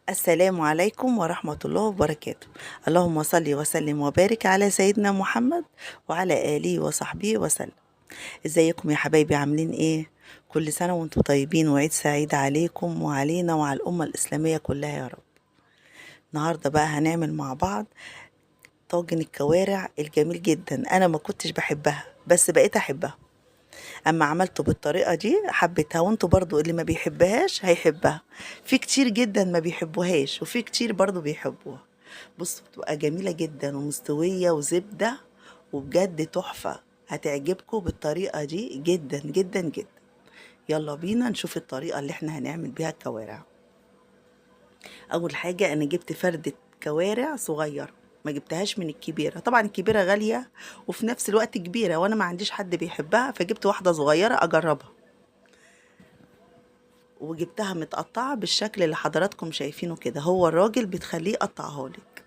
السلام عليكم ورحمة الله وبركاته. اللهم صل وسلم وبارك على سيدنا محمد وعلى آله وصحبه وسلم. ازيكم يا حبايبي، عاملين ايه؟ كل سنة وانتم طيبين، وعيد سعيد عليكم وعلينا وعلى الأمة الإسلامية كلها يا رب. النهاردة بقى هنعمل مع بعض طاجن الكوارع الجميل جدا. أنا ما كنتش بحبها بس بقيت أحبها، اما عملته بالطريقة دي حبيتها، وانتوا برضو اللي ما بيحبهاش هيحبها. في كتير جدا ما بيحبوهاش وفي كتير برضو بيحبوها. بصوا بتبقى جميلة جدا ومستويه وزبده وبجد تحفة، هتعجبكم بالطريقة دي جدا جدا جدا. يلا بينا نشوف الطريقة اللي احنا هنعمل بيها الكوارع. اول حاجة انا جبت فرده كوارع صغيرة، ما جبتهاش من الكبيرة، طبعا الكبيرة غالية وفي نفس الوقت كبيرة، وانا ما عنديش حد بيحبها، فجبت واحدة صغيرة اجربها. وجبتها متقطعة بالشكل اللي حضراتكم شايفينه كده. هو الراجل بتخليه يقطعها لك،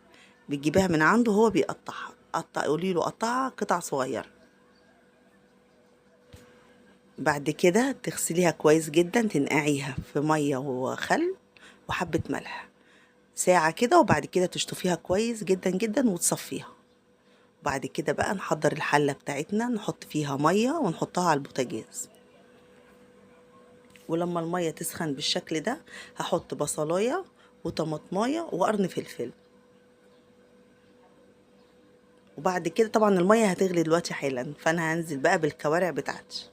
بتجيبها من عنده هو بيقطعها، قطع، قولي له قطعها قطع صغيرة. بعد كده تغسليها كويس جدا، تنقعيها في مية وخل وحبة ملح ساعة كده، وبعد كده تشطفيها كويس جدا جدا وتصفيها. بعد كده بقى نحضر الحلة بتاعتنا، نحط فيها مية ونحطها على البوتاجاز. ولما المية تسخن بالشكل ده هحط بصلاية وطماطماية وقرن فلفل. وبعد كده طبعا المية هتغلي دلوقتي حالا، فانا هنزل بقى بالكوارع بتاعتي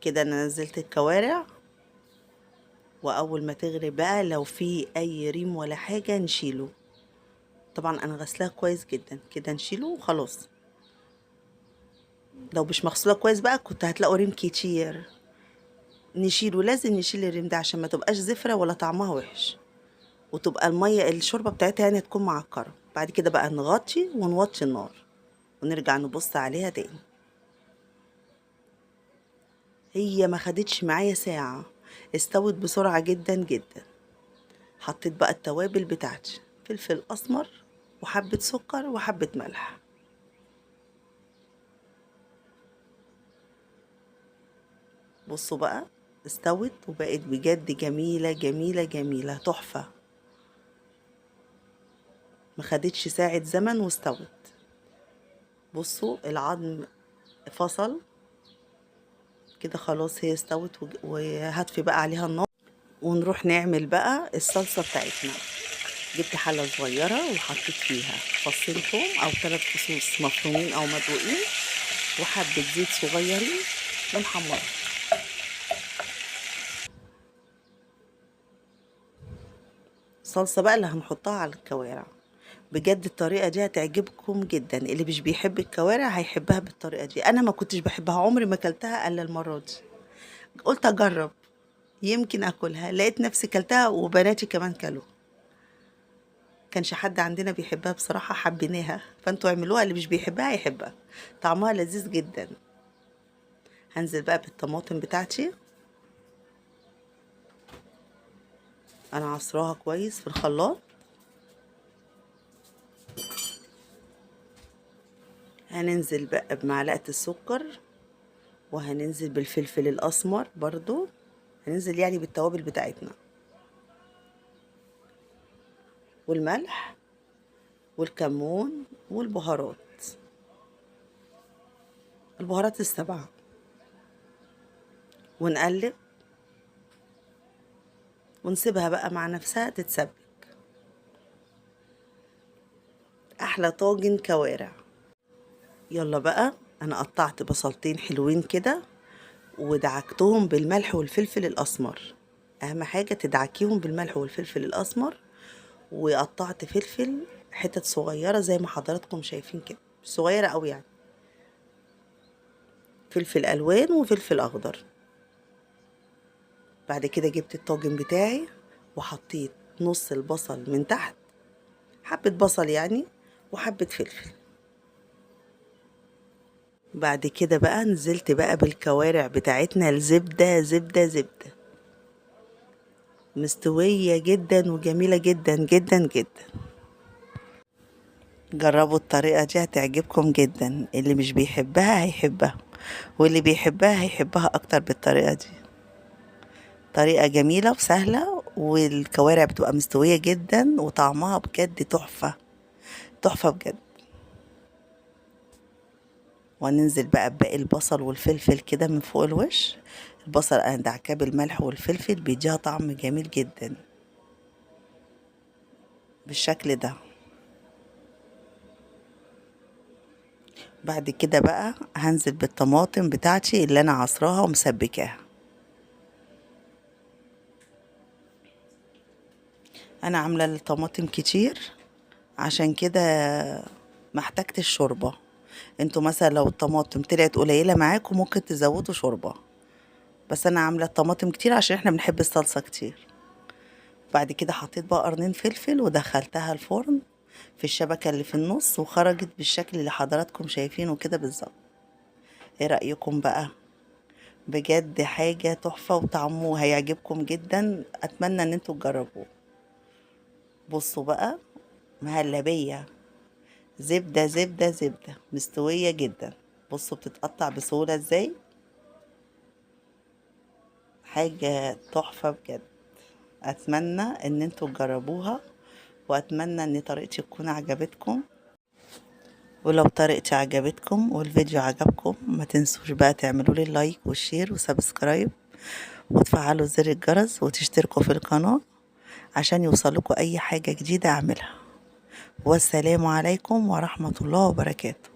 كده. انا نزلت الكوارع، واول ما تغلي بقى لو في اي ريم ولا حاجة نشيله. طبعا انا غسلاها كويس جدا كده، نشيله وخلاص. لو مش مغسوله كويس بقى كنت هتلاقوا ريم كتير، نشيله، لازم نشيل الريم ده عشان ما تبقاش زفره ولا طعمها وحش، وتبقى المية الشوربة بتاعتها يعني تكون معكره. بعد كده بقى نغطي ونوطي النار ونرجع نبص عليها تاني. هي ما خدتش معايا ساعة، استوت بسرعة جدا جدا. حطيت بقى التوابل بتاعتي، فلفل اسمر وحبه سكر وحبه ملح. بصوا بقى استوت وبقت بجد جميلة جميلة جميلة تحفة، ما خدتش ساعة زمن واستوت. بصوا العظم فصل كده خلاص، هي استوت. وهطفي بقى عليها النار ونروح نعمل بقى الصلصة بتاعتنا. جبت حلة صغيرة وحطيت فيها فصين توم أو 3 فصوص مفرومين أو مدقوقين وحبة زيت صغيرين ونحمرهم. الصلصة بقى اللي هنحطها على الكوارع، بجد الطريقة دي هتعجبكم جدا. اللي مش بيحب الكوارع هيحبها بالطريقة دي. أنا ما كنتش بحبها، عمري ما اكلتها إلا المرة دي، قلت أجرب يمكن أكلها، لقيت نفسي كلتها وبناتي كمان كلوها. كانش حد عندنا بيحبها بصراحة، حبيناها، فانتوا اعملوها، اللي مش بيحبها يحبها، طعمها لذيذ جدا. هنزل بقى بالطماطم بتاعتي، أنا عصراها كويس في الخلاط. هننزل بقى بمعلقة السكر، وهننزل بالفلفل الأسمر برضو، هننزل يعني بالتوابل بتاعتنا والملح والكمون والبهارات، البهارات السبعة، ونقلب ونسيبها بقى مع نفسها تتسبك. أحلى طاجن كوارع. يلا بقى أنا قطعت بصلتين حلوين كده ودعكتهم بالملح والفلفل الأسمر، أهم حاجة تدعكيهم بالملح والفلفل الأسمر. وقطعت فلفل حتت صغيرة زي ما حضراتكم شايفين كده، صغيرة أوي يعني، فلفل ألوان وفلفل أخضر. بعد كده جبت الطاجن بتاعي وحطيت نص البصل من تحت، حبة بصل يعني وحبة فلفل. بعد كده بقى نزلت بقى بالكوارع بتاعتنا، الزبدة زبدة زبدة، مستوية جدا وجميلة جدا جدا جدا. جربوا الطريقة دي هتعجبكم جدا، اللي مش بيحبها هيحبها، واللي بيحبها هيحبها أكتر بالطريقة دي. طريقة جميلة وسهلة، والكوارع بتبقى مستوية جدا وطعمها بجد تحفة تحفة بجد. وهننزل بقى بباقي البصل والفلفل كده من فوق الوش. البصل انا دعكاه بالملح والفلفل، بيديها طعم جميل جدا بالشكل ده. بعد كده بقى هنزل بالطماطم بتاعتي اللي انا عصراها ومسبكاها. انا عامله الطماطم كتير عشان كده ما احتاجتش الشوربة. انتوا مثلا لو الطماطم طلعت قليله معاكم ممكن تزودوا شوربة، بس انا عامله الطماطم كتير عشان احنا بنحب الصلصه كتير. بعد كده حطيت بقى قرنين فلفل ودخلتها الفرن في الشبكة اللي في النص، وخرجت بالشكل اللي حضراتكم شايفينه كده بالظبط. ايه رايكم بقى؟ بجد حاجة تحفة وطعمه هيعجبكم جدا، اتمنى ان انتوا تجربوه. بصوا بقى، مهلبية زبدة زبدة زبدة، مستوية جدا. بصوا بتتقطع بسهولة ازاي، حاجة تحفة بجد. اتمنى ان انتوا تجربوها، واتمنى ان طريقتي تكون عجبتكم. ولو طريقتي عجبتكم والفيديو عجبكم ما تنسوش بقى تعملوا لي like و share و subscribe، وتفعلوا زر الجرس وتشتركوا في القناة عشان يوصلكوا اي حاجة جديدة اعملها. والسلام عليكم ورحمة الله وبركاته.